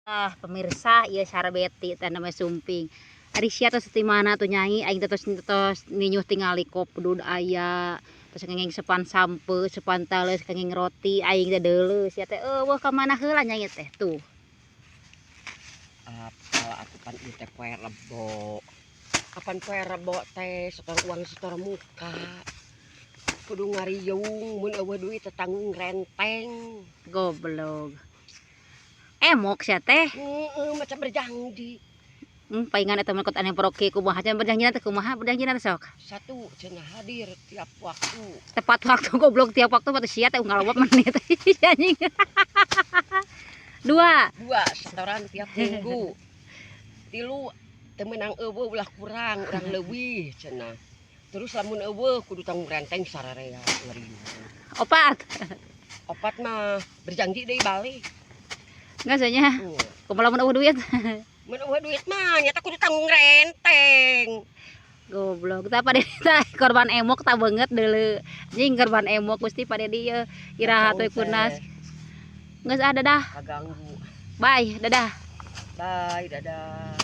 Ah, pemirsa, ieu Sarbeti teh namanya sumping. Ari sia tos ti mana tuh, Nyai? Aing teh tos tos ninyuh tingali kopdud aya, terus kenging sepan sampe, sepan tales, kenging roti, aing teh deuleu sia teh euweuh, ka mana heula Nyai teh tuh? Apal atuh, pan ieu teh poe Rebo. Kapan poe Rebo teh setor uang setor muka. Kudu ngariung, mun euweuh duit teh tanggung renteng. Goblok. Emok sia teh. Heeh, macam berjanji. Paingan eta mah kot aneh paroki kumaha cenah berjanjina teh, kumaha berjanjina teh sok? Satu, cenah hadir tiap waktu. Tepat waktu, goblok. Tiap waktu mah sia teh ngalawap menit anjing. Dua. Dua, setoran tiap minggu. Tilu, teu meunang euweuh, ulah kurang, urang leuwih cenah. Terus lamun euweuh kudu tanggung renteng sararea ngariung. Opat. Opat mah berjanji deui balik. Enggak nya. Kumaha lamun euweuh duit? Mun euweuh duit mah nyata kudu tanggung renteng. Goblok. Tah, Pak Dedi tah korban emok tah, beungeut deuleu. Anjing, korban emok Gusti Pak Dedi ye. Iraha teh kunas. Geus ah, dadah. Kaganggu. Bye, dadah. Bye, dadah.